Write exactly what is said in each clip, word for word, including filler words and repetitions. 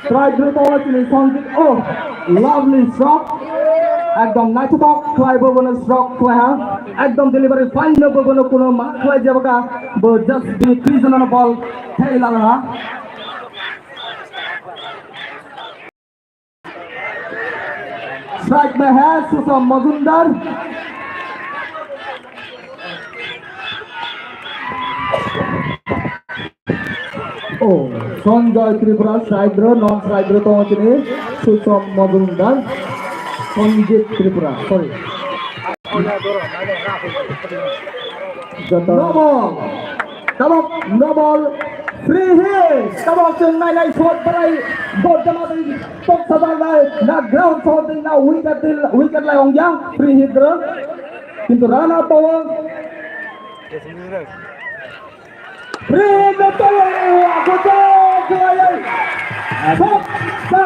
Strike rwi tongo chini Sanjit. Oh, lovely shot. Ekdom naithothok khlai bo bono shot khlai ha. Ekdom delivery fine no bo bono kuno ma khlai jabaka. Bo just bini twi jona no ball thei lala ha. Strike bai ha Susham Majumdar. Oh, Sanjay Tripura side ro, non side ro tongo chini Susham Majumdar, Sanjit Tripura, sorry. Joto. No ball. Tabok no ball. Free hit. Tabok chwng nai nai shot balai. Ball jama twi tok sajak lai. Na ground shot twi na wicket twi wicket lai ong yang. Free hit ro. Kintu run out tong. Free hit no tong. Aku tong. Soksa.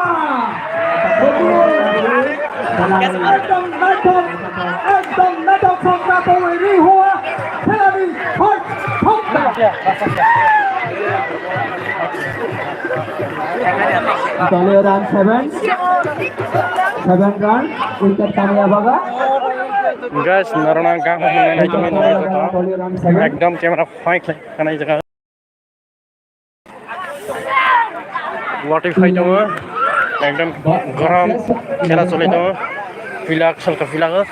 Ekdom naithok, ekdom naithok soksa tongwi ri hua. Khelani hoi thokta. Dole run seven, seven run, wicket tangya baga. Guys, norona gam hwnwi naitongwi norok ekdom camera fine khlai kanai jaga. Watwi phai tongo, ekdom gorom khela choli tongo, pilak salka pilak o.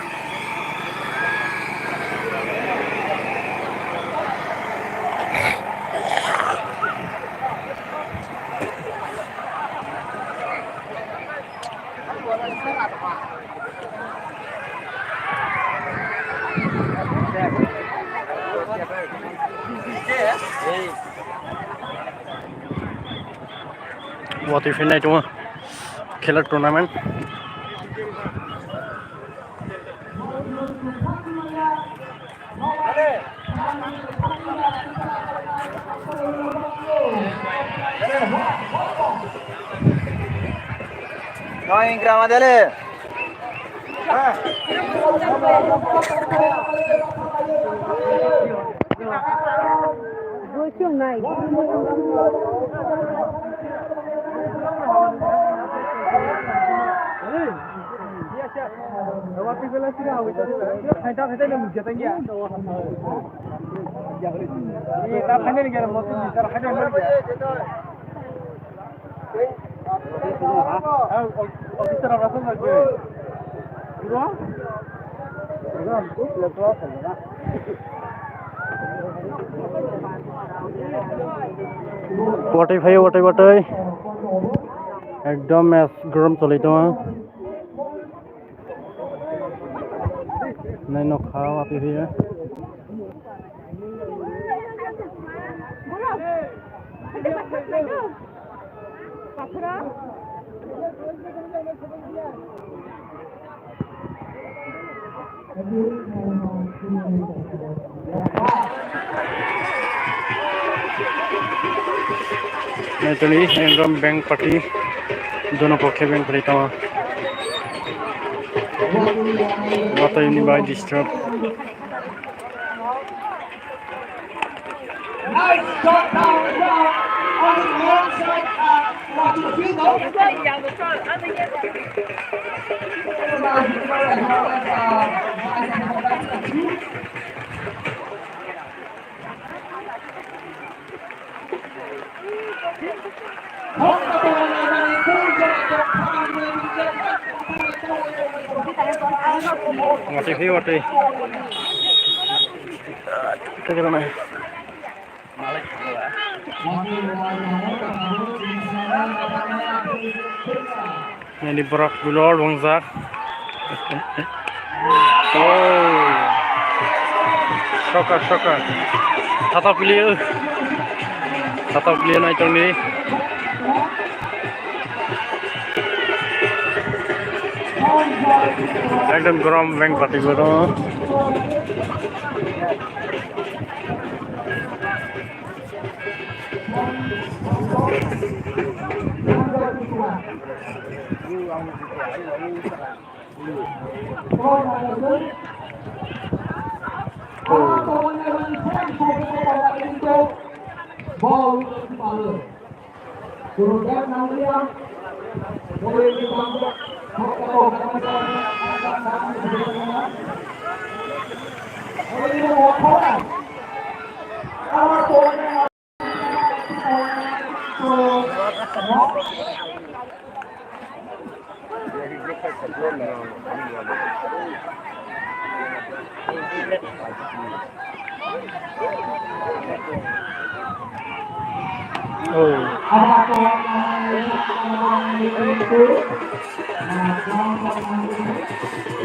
Watwi phinai tongo khela tournament. Noy ingra madele. Watwi phaio, watwi, watwi. Ekdom match gorom choli tongo. Nai nokha watwi phaio. Naitoni ekdom bank party, dono pokhe bank party tamo. Watwi ni bai disturb. Nice shot down, down on the wrong side, uh, what you feel, no? Watwi phi watwi. Kagirana. Nini borok ulo longjak. Oh. Soccer, soccer. Thata piliyo. Thata piliyo naitongni. Ekdom gorom bank party gorom.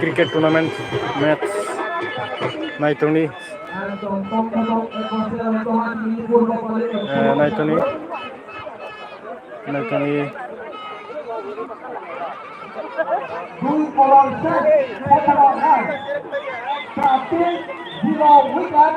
Cricket tournament match naitongni, eh, naitongni, naitongni. Dui over set, sotoro run. Prapti, zero wicket.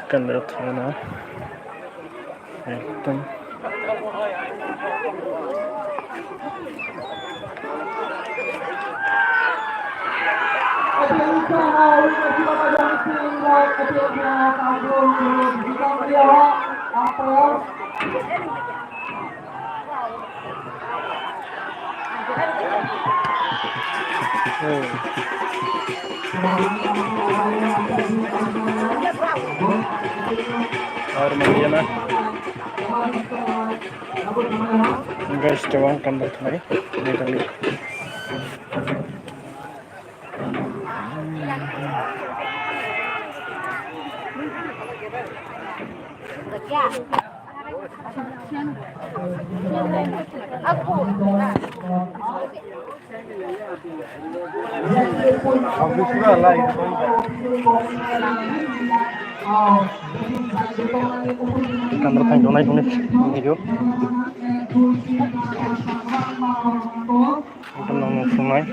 Kendra thana ekdom. Aur mandiya na. Guys, tawang kan bertemu. Ini kami. Kamera thang tongnai tongni video. Tongnai.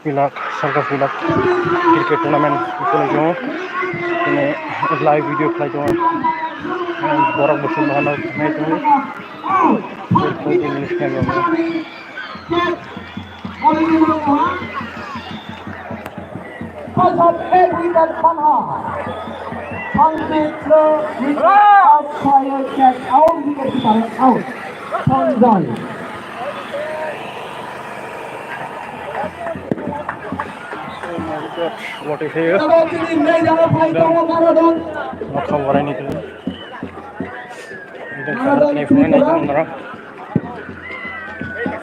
Pilak, salka pilak cricket tournament khlai tongo. Bini live video khlai tongo. Borok bo song bahano nai tongo. Out, wicket, out, wicket, out. Sanjay. What is here? Nokha borai ni khe. Ini kamu tini phone na kamu nara.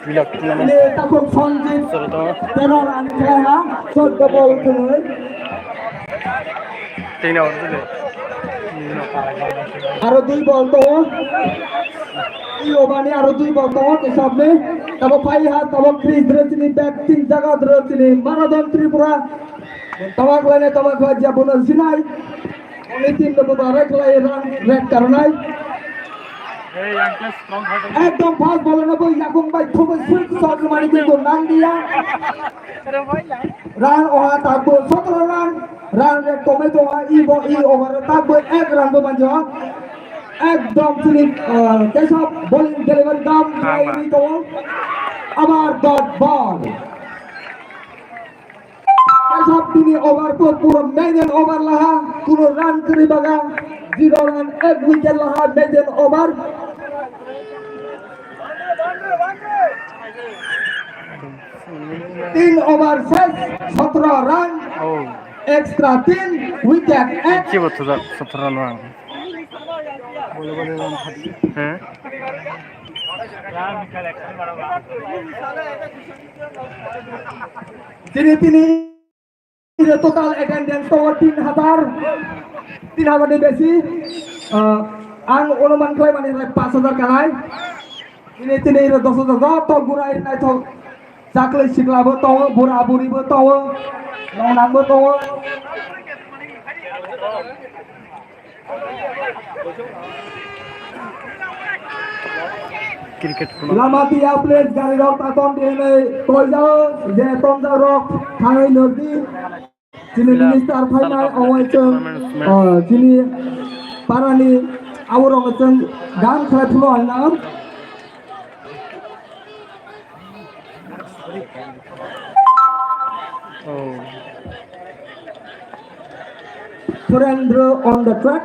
Pilak tournament. Solo to. Tini over dile. Aro dui bol to. I over ni aro dui bol to, kesab ni. Tabo phai ha, tabo Chris Drechini, batting jaga Drechini, Maradon Tripura. Tawak lane tawak lajia bono sinai. Oni team no bubarai khlai run rate karnai. Ekdom fast ball no bo yakung bai thumui swing shot mari kintu nang dia. Run oha takbo sotoro run. Run rate komai tongo, i bo i over takbo ek run bo manjo. Ekdom chini, uh, Kesab bowling delivery dam khlai ri tongo. Abar dot ball. Kesab tini over po puro maiden over laha, kuno run kwrwi baga, zero run, ek wicket laha, maiden over. Tin over ses, sotoro run, extra tin, wicket ek. Chibo thujak sotoro run. He? Tini tini total attendance tongo tin hajar, tin hajar ni besi. Ah, ang onuman khlai mani hai pas hajar kanai. Tini tini dos hajar joto gurai naithok. Chakli sikla bo tongo, bura buri bo tongo, nongnang bo tongo. Lama tiya please, gari rok taton di hinwi toijao, je tonjak rok thangwi nurdi. Chini minister phainai ongoi chwng, ah, chini parani aborok chwng gam khlai phano hinam. Oh. Surendra on the track.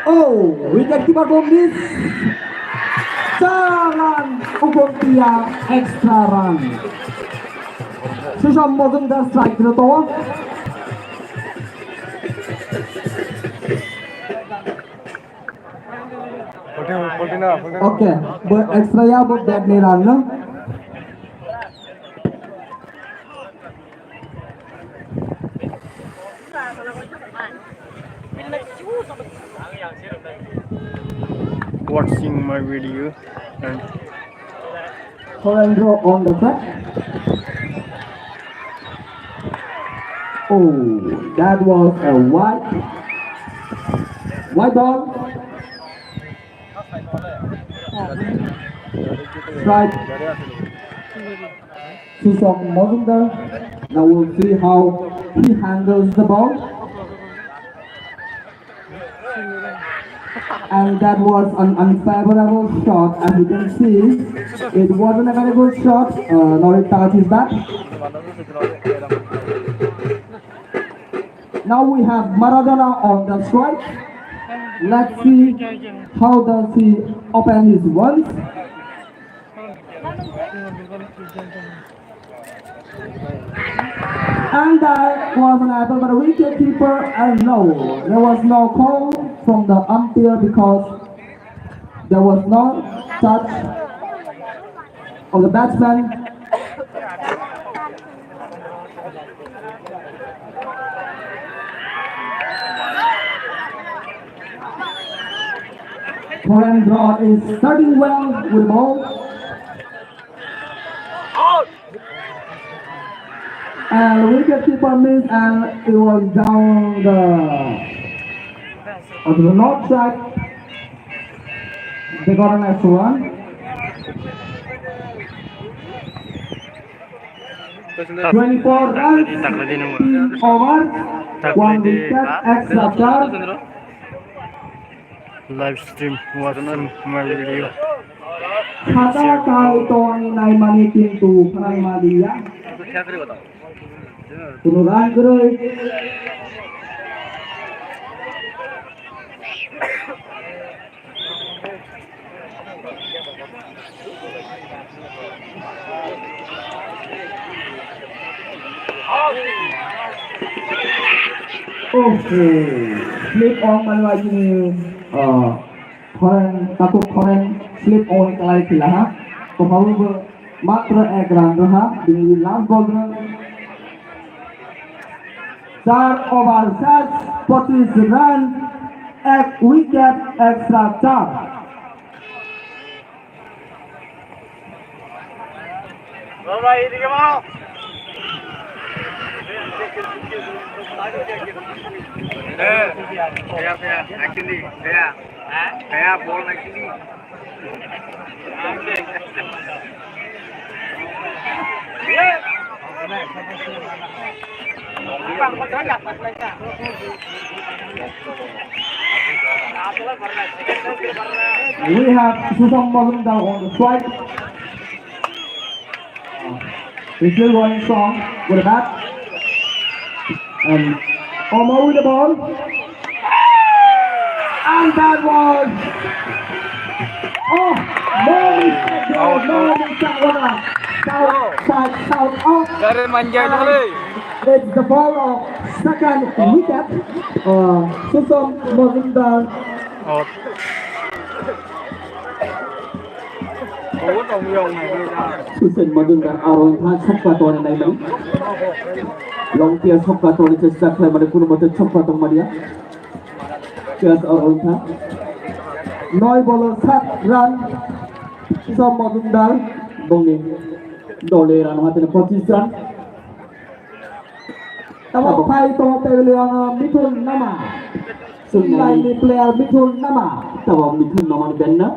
Oh, wicket keeper bomb miss. Charan Ugontia extra run. Susham Mojumdar strike rito. Okay, bo extra ya bo bad ni run no. Watching my video and Torrento on the track. Oh, that was a wide, wide ball. Strike. Susok Mojumdar. Now we'll see how he handles the ball. And that was an unfavorable shot, as you can see. It wasn't a very good shot. Uh, now it touches that. Now we have Maradona on the strike. Let's see how does he open his ones. And that was an apple, but a wicket keeper, and no, there was no call from the umpire because there was no touch of the batsman. Poland draw is starting well with the ball. And wicket keeper missed and it was down the, on the north side. They got an extra one. Twenty-four runs, fifteen overs, one wicket, extra charge. Live stream watching my video. Khata kai tongni naimani kintu khnaimaliya. Kunu rang kwrwi. Okay, slip on manwai chini, ah, Khorang, takhuk Khorang slip on kalai khila ha. Kophabo bo matra ek run rw ha, bini last ball rw. Char over ses, pochis run, ek wicket, extra charge. We have Susham Majumdar on the strike. He's still going strong with the bat. And Omar with the ball. And that was, oh, no mistake, bro. No mistake, what a shout, shout, shout out. Gare manjai dhore. It's the ball of second wicket. Uh, Susham Majumdar. Out. Hussein Majumdar aro wngkha sokka tongna naimani. Longtia sokka tongni chesta khlaimani, kunumote sokka tongmaniya. Just aro wngkha. Noi bolo sat run. Hussein Majumdar bongni dole run hatene pochis run. Tabok phai tongo pavilion o Mithun Nama. Chwng laini player Mithun Nama. Tabok Mithun Nama ni benna.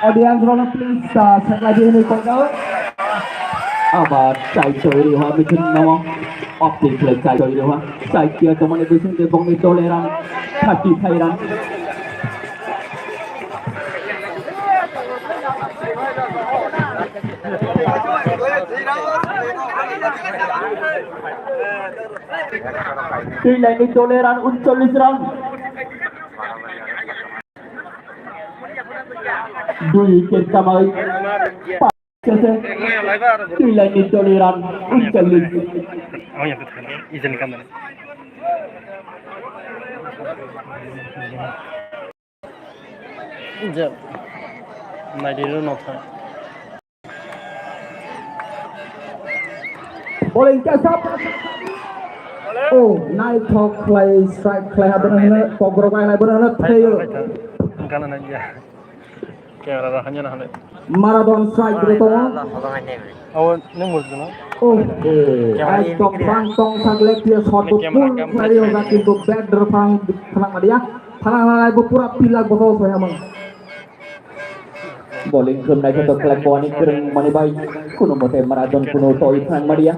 Audience rokno please, uh, seklai di hinwi kok jao. Aba chai choi riwa Mithun Nama. Opti khlai chai choi riwa. Chai kia tomani bising de bongni dole run thirty five run. Twi laini dole run uncholish run. Dui wicket kamai. Twi laini dole run uncholish. Bowling catch up. Oh, naithok khlai strike khlai ha bono hwnwi kokrok ai nai bono hwnwi thwiyo. Camera rok hanya na hwnwi. Maradon strike ri tongo. Abo nung mujung no? Oh, ekdom bang tong sak lek dia shot bo pull khlai ri hwnba kintu bat rok phang phang ma dia. Phang phang bo pura pillar bo thok soi hamang. Bowling khum naikhe to khlai boni kwrwng mani bai. Kuno mote Maradon kuno toi phang ma dia.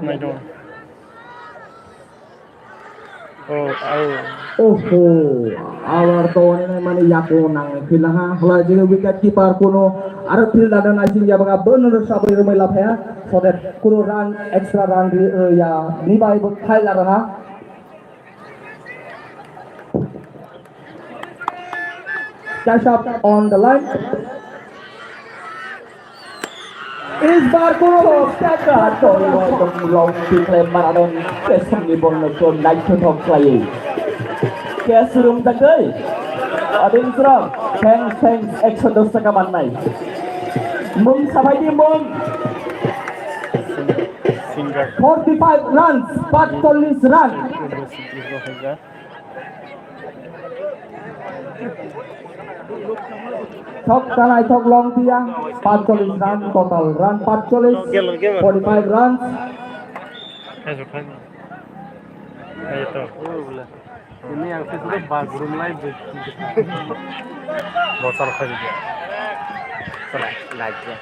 Oh, oh. Oho, abar to onne mani yako nang khila ha. Hwlai jini wicket keeper kuno aro fielder da naising ya baga bono sabri rumai laphaya. So that kuno run, extra run ri, eh, ya ni bai bo khai la raha. Catch up on the line. Is bar kuno taka toibo tong long tikle Maradon kesongni bolno ko naithothok khlaiwi. Kes rum tangwi. Audience rok, thanks, thanks, ekso dos taka mannai. Mung sabaidi mung. Forty five runs, patchollis run. Thok tanai thok long dia, patchollis run, total run patchollis, forty five runs. Ini yang sesudah bagus, belum lain. Bocor khaji dia. Sana, lagi.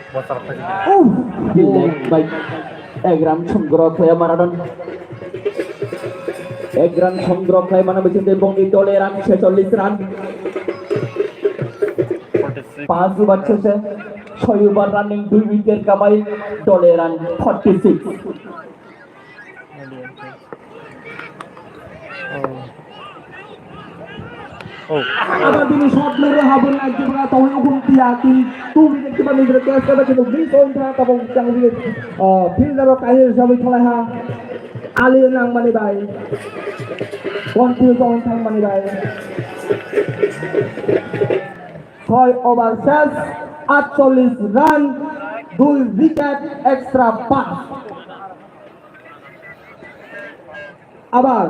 Bocor khaji dia. Leg bai. Ek run songro khlai Maradon. Ek run songro khlai mano bising de bongni dole run ছেচল্লিশ run. Paanch over sese, soi over running dui wicket kamai dole run forty six. Aba bini shot lero habun nai jibra tong ugun tia tin two wicket kiba ni jibra catch kata kino miss on tha tabong chang wicket, ah, fielder rok kahir sabai thalai ha. Ali nang mani bai. Confuse on thang mani bai. Soi over ses, atchollis run, dui wicket, extra paanch. Abar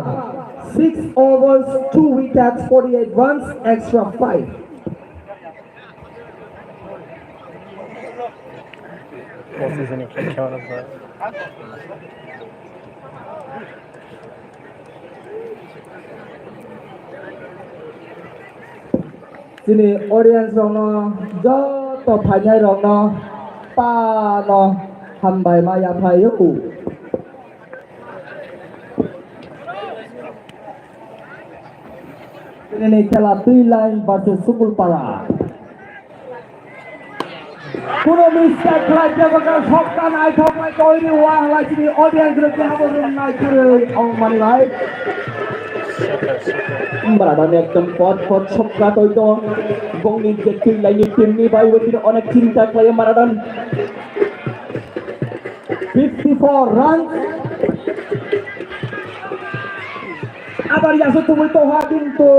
six overs, two wickets, forty eight runs, extra five. Chini audience rokno, joto phainai rokno, pano hambai ma yaphaio. Chini khela Twi Line versus Sukulpara. Kuno mistake khlai jabaka, sokta naithok nai toiri wang lai chini audience rok khe habo rung nai khwrwi ong mani lai. Maradon ekdom pot pot sokta toi to. Bongni je twi laini team ni bai wetini onek chinta khlai Maradon. Fifty four runs. Abar yaso tubui toha kintu,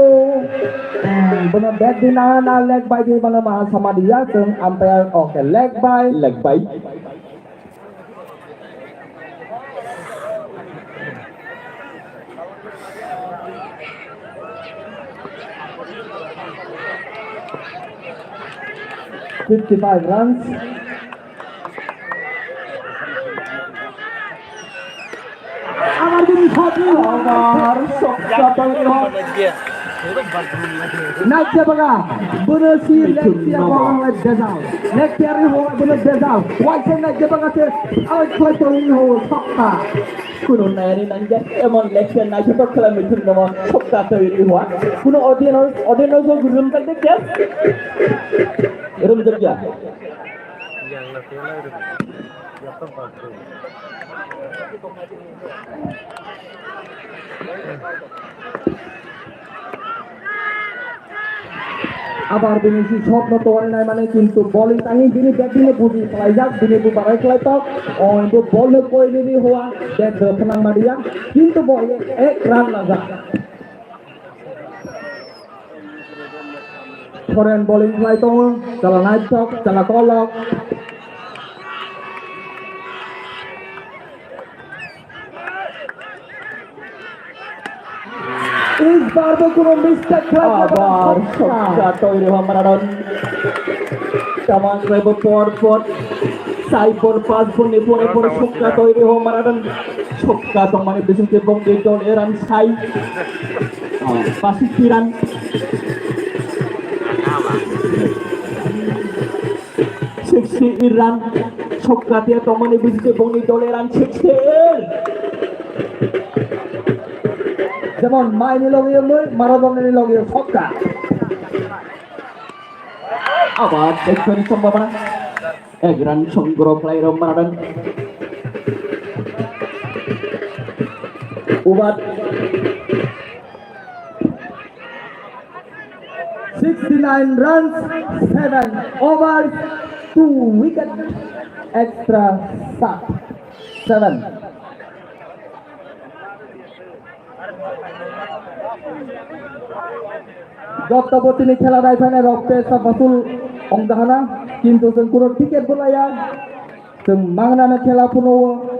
hmm, bono bat di na na leg bai di bono ma sama dia chwng umpire, okay, leg bai. Leg bai. Fifty five runs. Abar bini sati. Abar soksa tangwi hok. Naikhe baga, bono si Mithun lektia Noma. Bongla dejao. Lektia ri ho bono dejao. Waisa naikhe baga se, ai khoi tangwi ho sokta. Kuno nayani nangya, emon lektia naikhe to khela Mithun Noma sokta tangwi ho. Kuno audience, audience go gurum tak de kya? Rum tak kya? Abar bini si shot no tongwi nai mane, kintu bowling tangi bini batting no buji khlaijak, bini bu barai khlai tok. O bo ball no koi nini hua, bat do phnang ma dia, kintu bo ek run najak. Foreign bowling khlai tongo, chala naithok, chala kolok. Is bar bo kuno mistake khlai Abar soksa toiri ho Maradon. Tamang khlai bo por por. Sai por pas por ni pore pore soksa toiri ho Maradon. Soksa tongmani bising ke bong de don eran sai. Ah, pasi kiran. Sixty run, sokka tia tongmani bisingtwi bongni dole run sixty. Jemon maini logi mui, Maradona ni logi sokka. Abar ekdom sombhabona. Ek run songro khlai rw Maradon. Ubat. Sixty nine runs, seven overs, two wicket, extra sat, seven. Jotto botini khela nai phainai rok te sa basul ong dahana, kintu chwng kuno ticket bo laya, chwng mangnano khela phunukgo.